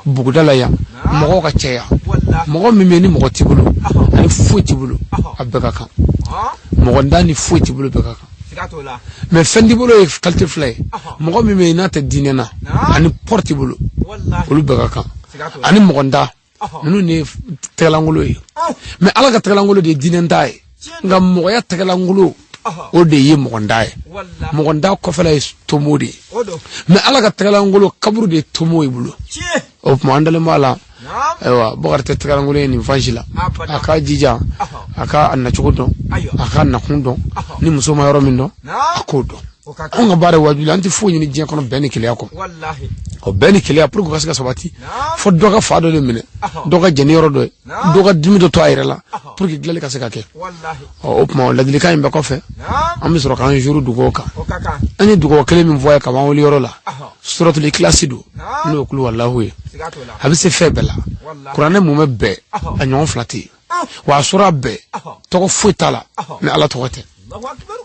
buguda la yan, mɔgɔw ka caya. Mɔgɔ min bɛ ni mɔgɔ t'i bolo ani foyi t'i bolo, a bɛɛ ka kan. Mɔgɔ dan ni foyi t'i bolo, bɛɛ ka kan. Mais fɛn t'i bolo ye qualité fila ye. Mɔgɔ min bɛ yen n'a tɛ diinɛ na ani pɔri t'i bolo, olu bɛɛ ka kan. Ani mɔgɔ dan ninnu de ye tɛgɛlankolo ye. Mais Ala ka tɛgɛlankolo de ye diinɛntan ye, nka mɔgɔya tɛgɛlankolo o de ye mɔgɔntan ye. Mɔgɔntan kɔfɛla ye tomo de ye, mais Ala ka tɛgɛlankolo kaburu de ye tomo ye bolo. O tuma an dalen b'a la, ayiwa, Bakari tɛ tɛgɛlankolo ye nin fan si la. A k'a jija a ka a nacogo dɔn, a k'a nakun dɔn. Ni muso ma yɔrɔ min dɔn, a k'o dɔn. Anw ka baara ye wajibi, an tɛ foyi ɲini diɲɛ kɔnɔ bɛn ni kelenya kɔ. O bɛn ni kelenya, pour que ka se ka sabati, fo dɔ ka fa dɔ de minɛ, dɔ ka jɛn ni yɔrɔ dɔ ye, dɔ ka dimi dɔ to a yɛrɛ la, pour que dilanli ka se ka kɛ. Ɔ o tuma ladilikan in bɛɛ kɔfɛ, an bɛ sɔrɔ k'an juru dugawu kan. An ye dugawu kelen min fɔ a ye ka b'an wuli yɔrɔ la, suratul ikilasi don, n'o ye kulu walahu ye. A bɛ se fɛn bɛɛ la. Kuranɛ mumɛ bɛɛ, a ɲɔgɔn fila tɛ yen. Wa a sura bɛɛ, tɔgɔ foyi t'a la ni Ala tɔgɔ tɛ.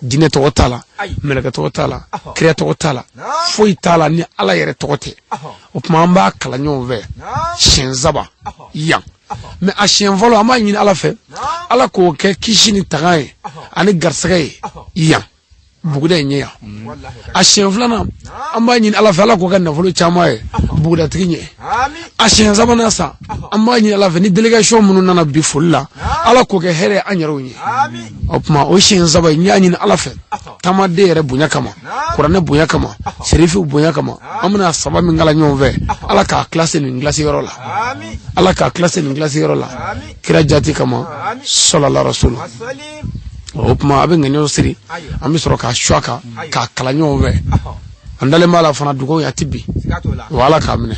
Jinɛ tɔgɔ t'a la, mɛlɛkɛ tɔgɔ t'a la, kira tɔgɔ t'a la, foyi t'a la ni Ala yɛrɛ tɔgɔ tɛ. O tuma an b'a kalan ɲɔgɔn fɛ siɲɛ saba yan. Mais a siɲɛ fɔlɔ, an b'a ɲini Ala fɛ, Ala k'o kɛ kisi ni tanga ye ani garisɛgɛ ye yan. Buguda in ɲɛ yan. A siɲɛ filanan, an b'a ɲini Ala fɛ, Ala k'o kɛ nafolo caman ye bugudatigi ɲɛ. A siɲɛ sabanan sa, an b'a ɲini Ala fɛ, ni délégation minnu nana bi foli la, Ala k'o kɛ hɛrɛ ye an yɛrɛw ɲɛ. O tuma, o siɲɛ saba in, n y'a ɲini Ala fɛ, taamaden yɛrɛ bonya kama, kuranɛ bonya kama, serifiw bonya kama, an bɛna saba min kalan ɲɔgɔn fɛ, Ala k'a kilase nin kilasi yɔrɔ la, Ala k'a kilase nin kilasi yɔrɔ la, kira jati kama, sɔlala rasulu. O tuma, a bɛ ŋaniyaw siri, an bɛ sɔrɔ k'a su a kan k'a kalan ɲɔgɔn fɛ. An dalen b'a la fana, dugawu a tɛ bin wa, Ala k'a minɛ.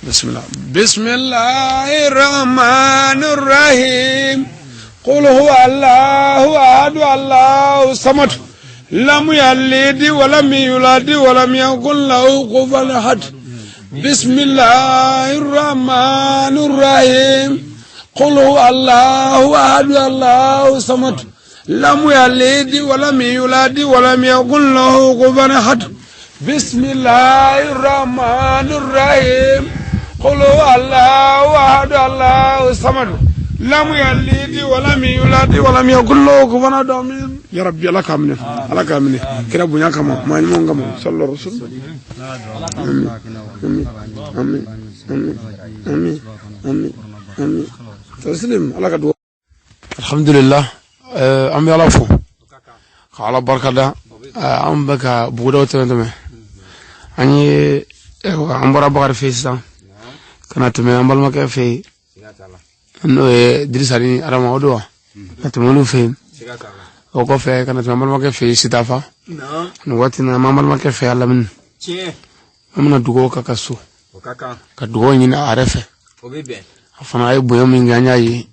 Bismillah, bismillahir rahmanir rahim. Qul huwa Allahu ahad, Allahu samad, lam yalid wa lam yulad wa lam yakun lahu kufuwan ahad. Bismillahir rahmanir rahim. Qul huwa Allahu ahad, Allahu samad, lam yalid wa lam yulad wa lam yakun lahu kufuwan ahad. Bismillahir rahmanir rahim. Qul huwa Allahu ahad, Allahu samad, lam yalid wa lam yulad wa lam yakun lahu kufuwan ahad. Amin ya rabbi. Ala k'a minɛ, Ala k'a minɛ kira bonya kama, maa ɲumanw kama, sallallahu alaihi wasallam. Amin, amin, amin, amin, amin, amin. Taslim. Ala ka dugawu. Alhamdulillah, an bɛ Ala fo ka Ala barikada. An bɛ ka bugudaw tɛmɛ tɛmɛ. An ye, an bɔra Bakari fɛ yen sisan ka na tɛmɛ an balimakɛ fɛ yen, n'o ye Dirisa ni Adama, o don wa, ka tɛmɛ olu fɛ yen. O kɔfɛ, ka na tɛmɛ an balimakɛ fɛ yen Sitafa. Nin waati in na, an b'an balimakɛ fɛ yan lamini. An bɛna dugawu k'a ka so, ka dugawu ɲini a yɛrɛ fɛ. A fana a ye bonya min kɛ, an y'a ye,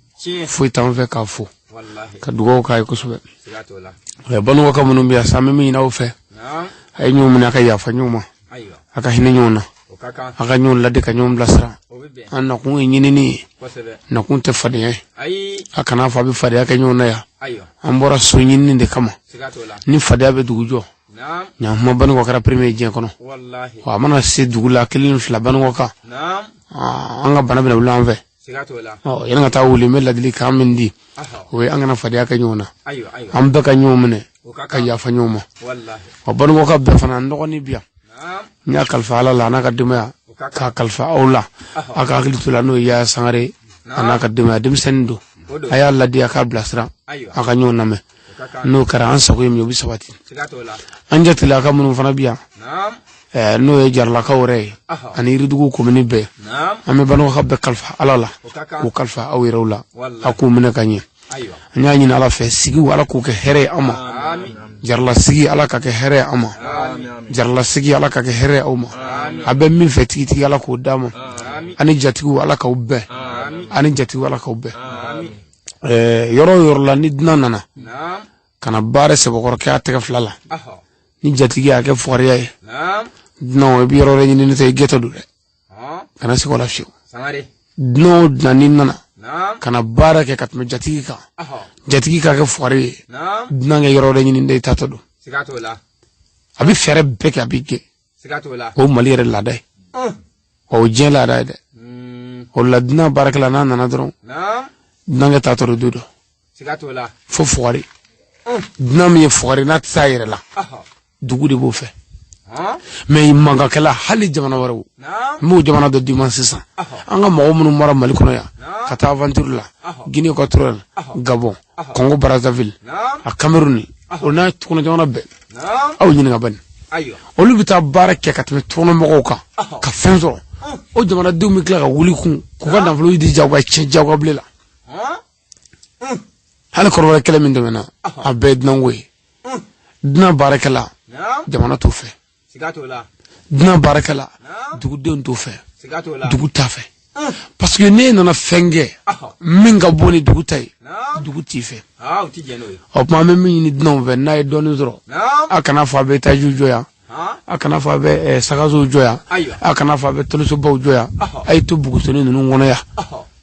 foyi t'an fɛ k'a fo ka dugawu k'a ye kosɛbɛ. Banikɔka minnu bɛ yan sa, an bɛ min ɲini aw fɛ, a ye ɲɔgɔn minɛ, a ka yafa ɲɔgɔn ma, a ka hinɛ ɲɔgɔn na, a ka ɲɔgɔn ladi, ka ɲɔgɔn bilasira. An nakun ye ɲinini ye, nakun tɛ fadenya ye. A kana fɔ a bɛ fadenya kɛ ɲɔgɔn na yan. An bɔra so ɲinini de kama. Ni fadenya bɛ dugu jɔ, ɲankuma Banikɔ kɛra premier diɲɛ kɔnɔ. Wa a mana se dugu la kelen fila Banikɔ kan, an ka bana bɛna wuli an fɛ. Yanni ka taa wuli, n bɛ ladilikan min di, o ye an kana fadenya kɛ ɲɔgɔn na, an bɛɛ ka ɲɔgɔn minɛ, ka yafa ɲɔgɔn ma. Wa Banikɔka bɛɛ fana, n dɔgɔnin bi yan, n y'a kalifa Ala la, a n'a ka denbaya, k'a kalifa aw la, a ka hakili to la, n'o ye Yaya Sangare a n'a ka denbaya. Denmisɛnnin don, a y'a ladi, a k'a bilasira, a ka ɲɔgɔn lamɛn. N'o kɛra, an sago ye min ye, o bɛ sabati. An jatigilaka minnu fana bi yan, n'o ye Jaralakaw yɛrɛ ye ani Yiridugu komini bɛɛ, an bɛ Banikɔka bɛɛ kalifa Ala la, k'u kalifa aw yɛrɛw la, a k'u minɛ ka ɲɛ. An y'a ɲini Ala fɛ, sigiw, Ala k'u kɛ hɛrɛ ye an ma. Jarala sigi, Ala ka kɛ hɛrɛ ye an ma. Jarala sigi, Ala ka kɛ hɛrɛ ye aw ma. A bɛ min fɛ tigitigi, Ala k'o d'a ma. Ani jatigiw, Ala k'aw bɛn. Ani jatigiw, Ala k'aw bɛn. Yɔrɔ o yɔrɔ la, ni dunan nana ka na baara sɛbɛkɔrɔ kɛ a tɛgɛ fila la, ni jatigi y'a kɛ fugariya ye, dunan, i bɛ yɔrɔ wɛrɛ ɲini, n'o tɛ i gɛtɔ don dɛ. Kana sigi o la fiyewu. Dunan o dunan n'i nana ka na baara kɛ ka tɛmɛ jatigi kan, jatigi k'a kɛ fugari ye, dunan kɛ yɔrɔ wɛrɛ ɲini dɛ, i taatɔ don. A bɛ fɛɛrɛ bɛɛ kɛ, a b'i gɛn. O Mali yɛrɛ laada ye, o diɲɛ laada ye dɛ. O la, dunan baarakɛla n'a nana dɔrɔn, dunankɛ taatɔ don du dɔ fo fugari. Dunan min ye fugari, n'a tɛ se a yɛrɛ la, dugu de b'o fɛ. Mais mankankɛla, hali jamana wɛrɛw, n b'o jamana dɔ d'i ma sisan, an ka mɔgɔ minnu bɔra Mali kɔnɔ yan ka taa aventure la, Guinée équatoriale, Gabon, Congo Brazzaville, a Cameroun, o n'a tukɔnɔ jamana bɛɛ, aw ɲininka bani, olu bɛ taa baara kɛ ka tɛmɛ tukɔnɔmɔgɔw kan ka fɛn sɔrɔ. O jamanadenw bɛ tila ka wuli kun k'u ka nafolo di jagoya, tiɲɛ jagoya bilen la. Hali kɔrɔbɔrɔ kɛlɛ min tɛmɛna, a bɛɛ ye dunanko ye. Dunan baarakɛla, jamana t'o fɛ. Dunan baarakɛla, dugudenw t'o fɛ, dugu t'a fɛ, parce que n'e nana fɛn kɛ min ka bon ni dugu ta ye, dugu t'i fɛ. O tuma, an bɛ min ɲini dunanw fɛ, n'a ye dɔɔnin sɔrɔ, a kana fɔ a bɛ tajiw jɔ yan, a kana fɔ a bɛ sagasow jɔ yan, a kana fɔ a bɛ tolisobaw jɔ yan. A ye to bugusoni ninnu kɔnɔ yan.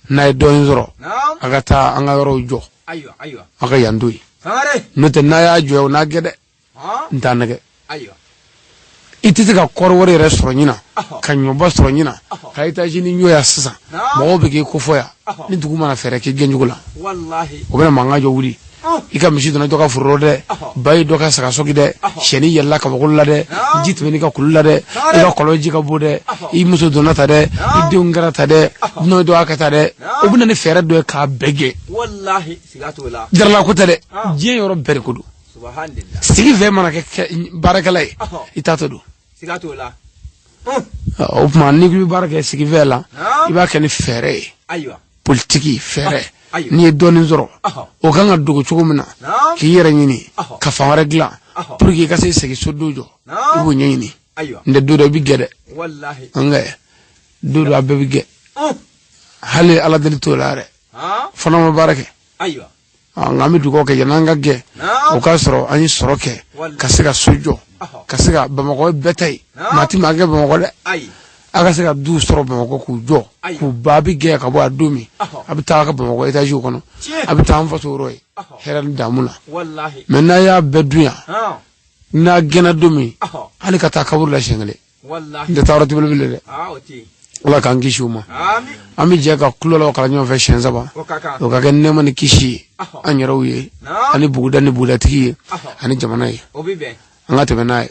N'a ye dɔɔnin sɔrɔ, a ka taa an ka yɔrɔw jɔ, a ka yan to yen. N'o tɛ, n'a y'a jɔ, o n'a gɛ dɛ, n t'a nɛgɛ. I tɛ se ka kɔɔri wari yɛrɛ sɔrɔ ɲina, ka ɲɔba sɔrɔ ɲina, ka etazi ni ɲɔ yan sisan, mɔgɔw bɛ k'i kofɔ yan. Ni dugu mana fɛɛrɛ k'i gɛncogo la, o bɛna mankan jɔ wuli. I ka misi donna dɔ ka foro dɛ, ba ye dɔ ka saga sogi dɛ, sɛni yɛlɛla kabakolo la dɛ, ji tɛmɛn'i ka kulu la dɛ, i ka kɔlɔn ji ka bon dɛ, i muso donna ta dɛ, i denw kɛra ta dɛ, n'o ye dɔ kɛ ta dɛ. O bɛ na ni fɛɛrɛ dɔ ye k'a bɛɛ gɛn. Walahi, siga t'o la. Jarala ko tɛ dɛ, diɲɛ yɔrɔ bɛɛ de ko don. Sigi fɛn mana kɛ baarakɛla ye, i t'a tɔ don. Siga t'o la. O tuma n'i ko i bɛ baara kɛ sigi fɛn la, i b'a kɛ ni fɛɛrɛ ye. Ayiwa. Politiki fɛɛrɛ. N'i ye dɔɔnin sɔrɔ, o kan ka dogo cogo min na, k'i yɛrɛ ɲini ka fan wɛrɛ dilan pour que i ka se segin so don jɔ, i b'o ɲɛɲini. N tɛ don dɔ i bɛ gɛ dɛ. Nka don dɔ a bɛɛ bɛ gɛ. Hali ala deli t'o la yɛrɛ. Fana ma baara kɛ. Nka an bɛ dugawu kɛ yanni an ka gɛ, o k'a sɔrɔ an ye sɔrɔ kɛ ka se ka so jɔ, ka se ka Bamakɔ bɛɛ ta ye. Maa ti maa kɛ Bamakɔ dɛ. A ka se ka du sɔrɔ Bamakɔ k'u jɔ, k'u ba bɛ gɛn ka bɔ a don min, a bɛ taa ka Bamakɔ étage kɔnɔ, a bɛ taa an faso yɔrɔ ye hɛrɛ ni damu na. Mais n'a y'a bɛɛ dun yan, n'a gɛnna don min, hali ka taa kaburu la siɲɛ kelen, n tɛ taa yɔrɔ tibili bilen dɛ. Ala k'an kisi o ma. An bɛ jɛ ka kulo la kalan ɲɔgɔn fɛ siɲɛ saba, o ka kɛ nɛɛma ni kisi ye an yɛrɛw ye, ani buguda ni bugudatigi ye, ani jamana ye. An ka tɛmɛ n'a ye.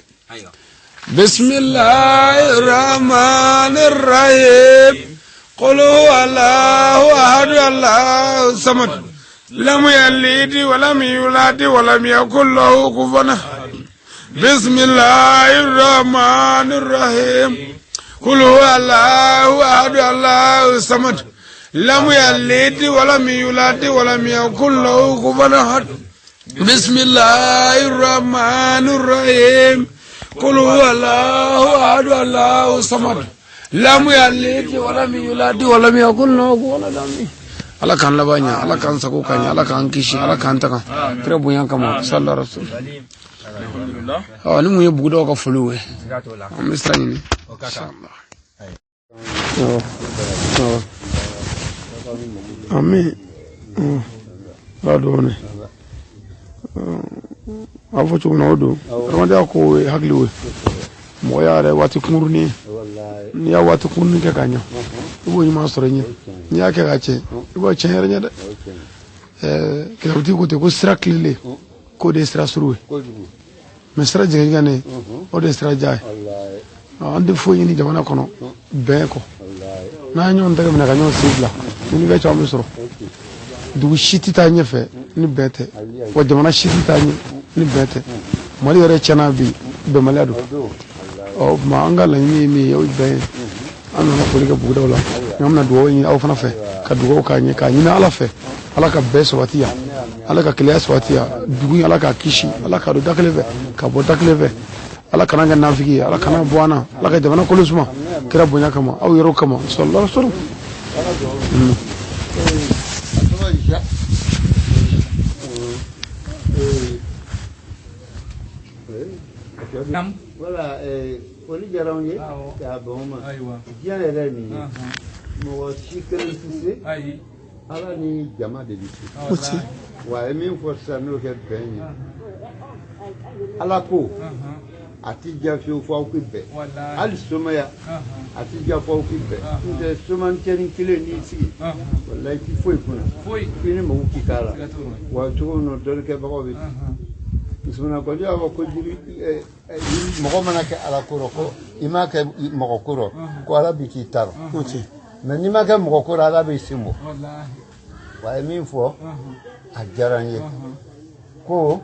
Bismillahirrahmanirrahim. Qul huwallahu ahad, Allahu samad, lam yalid wa lam yulad wa lam yakul lahu kufuwan ahad. Bismillahirrahmanirrahim. Qul huwallahu ahad, Allahu samad, lam yalid wa lam yulad wa lam yakul lahu kufuwan ahad. Bismillahirrahmanirrahim. Qul huwallahu ahad, Allahu samad, lam yalid wa lam yulad wa lam yakul lahu kufuwan ahad. Ala k'an laban ɲa, Ala k'an sago ka ɲa, Ala k'an kisi, Ala k'an taga kira bonya kama, sallallahu alaihi wasallam. Ni mun ye bugudaw ka foliw ye, an bɛ sira ɲini inshallah. Amin. Ala dɔɔnin a fɔ cogo min na o don. Adamadenya ko ye hakili ye, mɔgɔ y'a yɛrɛ waati kunkurunin ye. N'i y'a waati kunkurunin kɛ ka ɲɛ, i b'o ɲuman sɔrɔ i ɲɛ. N'i y'a kɛ ka tiɲɛ, i b'o tiɲɛ yɛrɛ ɲɛ dɛ. Kitabutigi ko ten ko sira tilenlen k'o de ye sira surun ye, mais sira jɛgɛjɛgɛnen o de ye sira ja ye. An tɛ foyi ɲini jamana kɔnɔ bɛn kɔ. N'an ye ɲɔgɔn tɛgɛ minɛ ka ɲɔgɔn sen bila, ni bɛɛ caman bɛ sɔrɔ. Dugu si tɛ taa ɲɛfɛ ni bɛn tɛ, wa jamana si tɛ taa ɲɛ ni bɛn tɛ. Mali yɛrɛ tiɲɛna bi, bɛnbaliya don. Ɔ o tuma an ka laɲini ye min ye, o ye bɛn ye. An nana foli kɛ bugudaw la, an bɛna dugawu ɲini aw fana fɛ, ka dugawu k'a ɲɛ, k'a ɲini Ala fɛ, Ala ka bɛn sabati yan, Ala ka keleya sabati yan, dugu in Ala k'a kisi, Ala k'a don da kelen fɛ, ka bɔ da kelen fɛ. Ala kana kɛ nafigi ye, Ala kana bɔ an na, Ala ka jamana kolo suma kira bonya kama, aw yɛrɛw kama, sallallahu alaihi wasallam. Voilà, foli diyara anw ye k'a bɛn o ma. Diɲɛ yɛrɛ nin ye, mɔgɔ si kelen tɛ se, Ala ni jama de bɛ se. Wa a ye min fɔ sisan n'o kɛ bɛn ye, Ala ko a ti diya fiyewu fo aw k'i bɛn. Hali somaya a ti diya fo aw k'i bɛn. N'o tɛ somancɛnin kelen n'i sigi, walayi i ti foyi kunna, f'i ni mɔgɔw k'i k'a la. Wa cogo min na dɔnnikɛbagaw bɛ ten. Musomanin kɔni y'a fɔ ko jiri mɔgɔ mana kɛ Ala ko rɔ, ko i m'a kɛ mɔgɔ ko rɔ, ko Ala b'i k'i ta rɔ. Mais n'i ma kɛ mɔgɔ ko rɔ, Ala b'i sen bɔ. Wa a ye min fɔ, a diyara n ye. Ko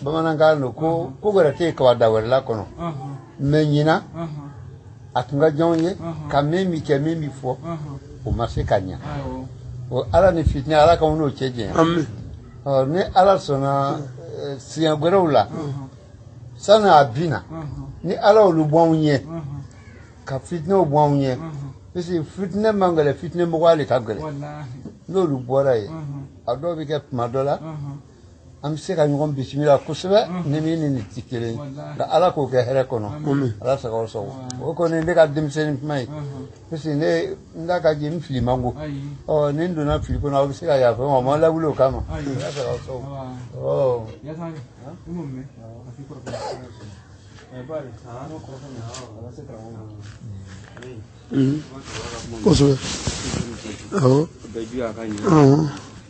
bamanankan don ko ko wɛrɛ tɛ yen kaba da wɛrɛ la kɔnɔ. Mais ɲinan a tun ka diya ye ka min bi kɛ min bi fɔ, o ma se ka ɲa. O Ala ni fitinɛ, Ala k'anw n'o cɛ janya. Ni Ala sɔnna siɲɛ wɛrɛw la, sani a binna, ni Ala y'olu bɔ anw ɲɛ, ka fitinɛw bɔ anw ɲɛ, parce que fitinɛ man gɛlɛn, fitinɛ mɔgɔya de ka gɛlɛn. N'olu bɔra yen, a dɔw bɛ kɛ tuma dɔ la, an bɛ se ka ɲɔgɔn bisimila kosɛbɛ, ni min ni nin tɛ kelen ye. Nka Ala k'o kɛ hɛrɛ kɔnɔ, Ala sago sago. O kɔni ne ka denmisɛnnin kuma ye, parce que ne n da ka ji n fili man go. Ɔ ni n donna fili kɔnɔ, aw bɛ se ka yafa n ma, o ma lawuli o kama. Ala sago sago. Kosɛbɛ. Awɔ.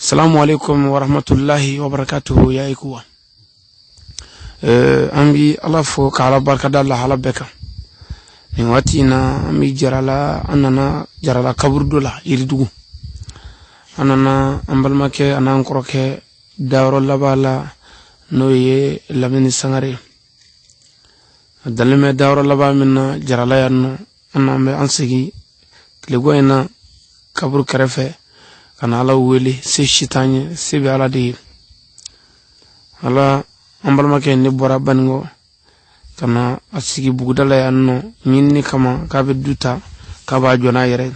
Salamu alaikum wa rahmatullahi wa barakatuhu ya ikuwa. An bi Ala fo ka Ala barikada lahala bɛɛ kan. Nin waati in na an bi Jarala, an nana Jarala kaburudo la Yiridugu. An nana an balimakɛ an'an kɔrɔkɛ dayɔrɔ laban la, n'o ye Lamini Sangare. A dalen bɛ dayɔrɔ laban min na Jarala yan nɔ, an n'an bɛ an sigi tilegan in na kaburu kɛrɛfɛ ka na Ala wele. Se si t'an ye, se bɛ Ala de ye. Ala an balimakɛ ne bɔra Banikɔ ka na a sigi buguda la yan nɔ ɲinini kama k'a bɛ du ta k'a b'a jɔ n'a yɛrɛ ye.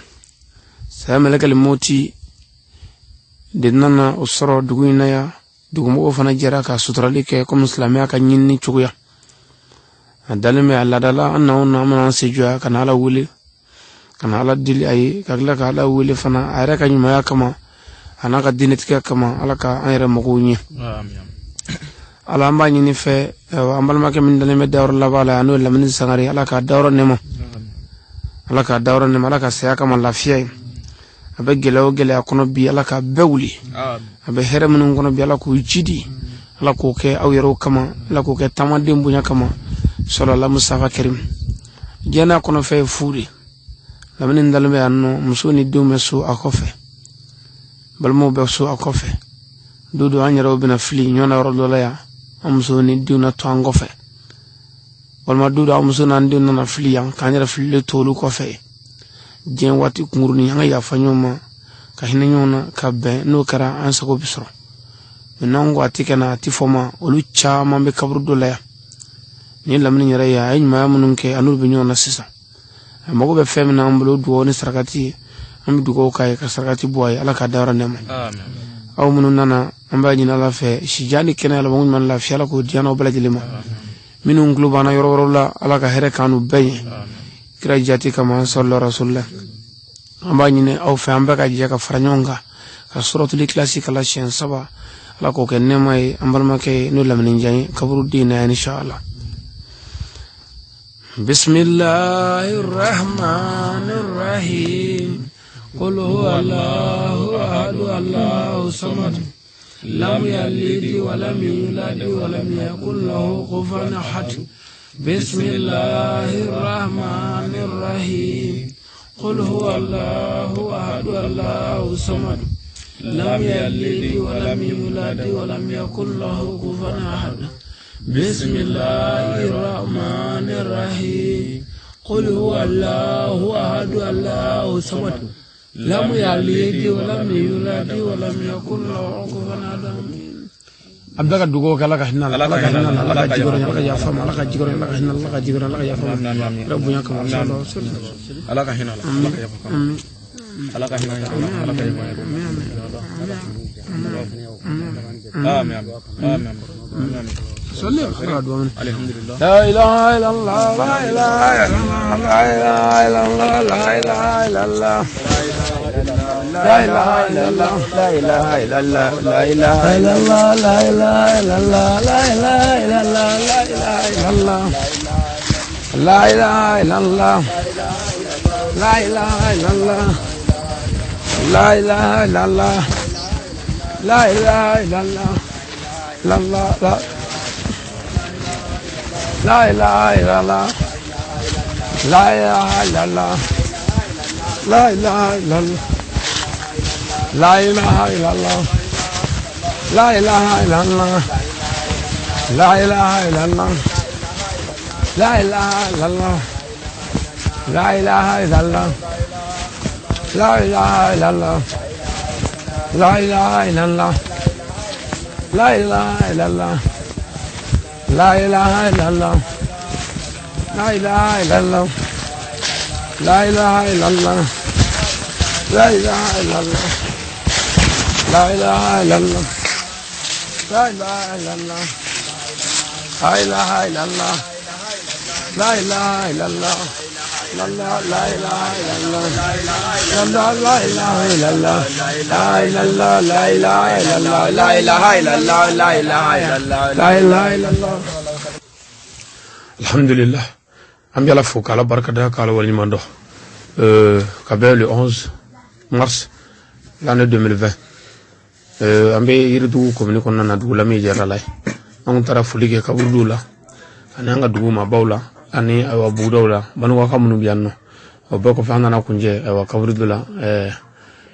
Saya mɛlɛkɛli moti de nana o sɔrɔ dugu in na yan. Dugumɔgɔw fana jɛra ka suturali kɛ komi silamɛya ka ɲinini cogoya. A dalen bɛ a laadala, an na o na an bɛna an sen jɔ yan ka na Ala wele, ka na Ala deli a ye, ka tila ka Ala wele fana a yɛrɛ ka ɲumanya kama a n'a ka diinɛtigiya kama. Ala ka an yɛrɛ magow ɲɛ. Ala an b'a ɲini fɛ an balimakɛ min dalen bɛ dayɔrɔ laban la, n'o ye Lamini Sangare, Ala k'a dayɔrɔ nɛma, Ala k'a dayɔrɔ nɛma, Ala ka saya kama lafiya ye. A bɛ gɛlɛya o gɛlɛya kɔnɔ bi, Ala k'a bɛɛ wuli. A bɛ hɛrɛ minnu kɔnɔ bi, Ala k'u jidi, Ala k'o kɛ aw yɛrɛw kama, Ala k'o kɛ taamaden bonya kama. Sɔlɔla Mustafa Karim. Diɲɛ n'a kɔnɔfɛn ye fu de. Lamini dalen bɛ yan nɔ, muso ni denw bɛ so a kɔfɛ, balimaw bɛ so a kɔfɛ. Don dɔ an yɛrɛw bɛna fili ɲɔgɔn na yɔrɔ dɔ la yan, an muso ni denw na to an kɔfɛ, walima don dɔ an muso n'an denw nana fili yan k'an yɛrɛ fililen to olu kɔfɛ. Diɲɛ waati kunkurunin, an ka yafa ɲɔgɔn ma, ka hinɛ ɲɔgɔn na, ka bɛn. N'o kɛra an sago bɛ sɔrɔ. Mɛ n'an ko a ti kɛ na, a ti fɔ ma. Olu caman bɛ kaburu dɔ la yan. Nin ye Lamini yɛrɛ ye, a ye ɲumanya minnu kɛ, a n'olu bɛ ɲɔgɔn na sisan. A mago bɛ fɛn min na an bolo, dugawu ni sarakati ye. An bɛ dugawu k'a ye ka sarakati bɔ a ye. Ala k'a dayɔrɔ nɛma. Aw minnu nana, an b'a ɲini Ala fɛ sijan ni kɛnɛya, labanko ɲuman, lafiya, Ala k'o di an n'aw bɛɛ lajɛlen ma. Minnu tulo b'an na yɔrɔ wɛrɛw la, Ala ka hɛrɛ k'an n'u bɛɛ ye kira jati kama, sɔrɔla rasulila. An b'a ɲini aw fɛ, an bɛɛ ka jɛ ka fara ɲɔgɔn kan ka suratul ikilasi kala siɲɛ 3. Ala k'o kɛ nɛɛma ye an balimakɛ ye, n'o Lamini Jan ye kaburu den na yan, inshallah. Bismillahir Rahmanir Rahim. Qul huwa Allahu ahad, Allahu samad, lam yalid wa lam yulad wa lam yakul lahu kufuwan ahad. Bismillahir Rahmanir Rahim. Qul huwa Allahu ahad, Allahu samad, lam yalid wa lam yulad wa lam yakul lahu kufuwan ahad. Bismillahir Rahmanir Rahim. Qul huwa Allahu ahad, Allahu samad, lam yalid wa lam yulad wa lam yakul lahu kufuwan ahad. An bɛɛ ka dugawu kɛ, Ala ka hinɛ la, Ala ka hinɛ la, Ala ka jigiyɔrɔ, Ala ka yafa ma, Ala ka jigiyɔrɔ, Ala ka hinɛ la, Ala ka jigiyɔrɔ, Ala ka yafa ma, Ala bonya kama, Ala ka hinɛ la, Ala ka yafa kama, Ala ka hinɛ la, Ala ka yafa kama. Amin, amin, amin. Salli ala duwa. Alhamdulillah. La ilaha illallah, la ilaha illallah, la ilaha illallah, la ilaha illallah. La ilaha illallah, la ilaha illallah, la ilaha illallah, la ilaha illallah, la ilaha illallah, la ilaha illallah. La ilaha illallah, la ilaha illallah, la ilaha illallah, la ilaha illallah, la la la. La ilaha illallah, la ilaha illallah, la ilaha illallah, la ilaha illallah, la ilaha illallah, la ilaha illallah, la ilaha illallah, la ilaha illallah, la ilaha illallah, la ilaha illallah, la ilaha illallah, la ilaha illallah, la ilaha illallah, la ilaha illallah, la ilaha illallah, la ilaha illallah, la ilaha illallah, la ilaha illallah, la ilaha illallah, la la ilaha illallah, la la ilaha illallah, la ilaha la ilaha illallah, la ilaha illallah, la ilaha illallah, la ilaha illallah. Alhamdulillah. An bɛ Ala fo k'Ala barika da, k'Ala waleɲuman dɔn. Ka bɛn le 11 mars l'année 2020. An bɛ Yiridugu komini kɔnɔna na, dugu la min ye Jarala ye. An taara foli kɛ kaburudow la ani an ka dugu maabaw la ani ayiwa bugudaw la, Banikɔka minnu bɛ yan nɔ. O bɛɛ kɔfɛ, an nana kuncɛ ayiwa kaburudo la,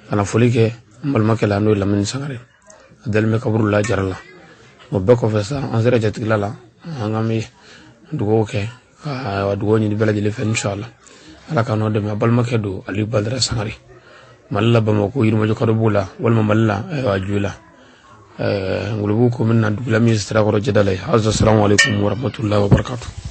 ka na foli kɛ n balimakɛ la, n'o ye Lamini Sangare. A dalen bɛ kaburu la Jarala. O bɛɛ kɔfɛ sa, an sera jatigila la, an k'an bɛ dugawu kɛ ka ayiwa dugawu ɲini bɛɛ lajɛlen fɛ, inshallah Ala ka n'o dɛmɛ. A balimakɛ don, Aliyu Badara Sangare, Mali la Bamakɔ, Yirimajɔ Kadobugu la, walima Mali la ayiwa Joyila, Ngolobugu komini na, dugu la min ye Sirakɔrɔ Jɛdala ye. Assalamu alaikum warahmatullahi wabarakatuh.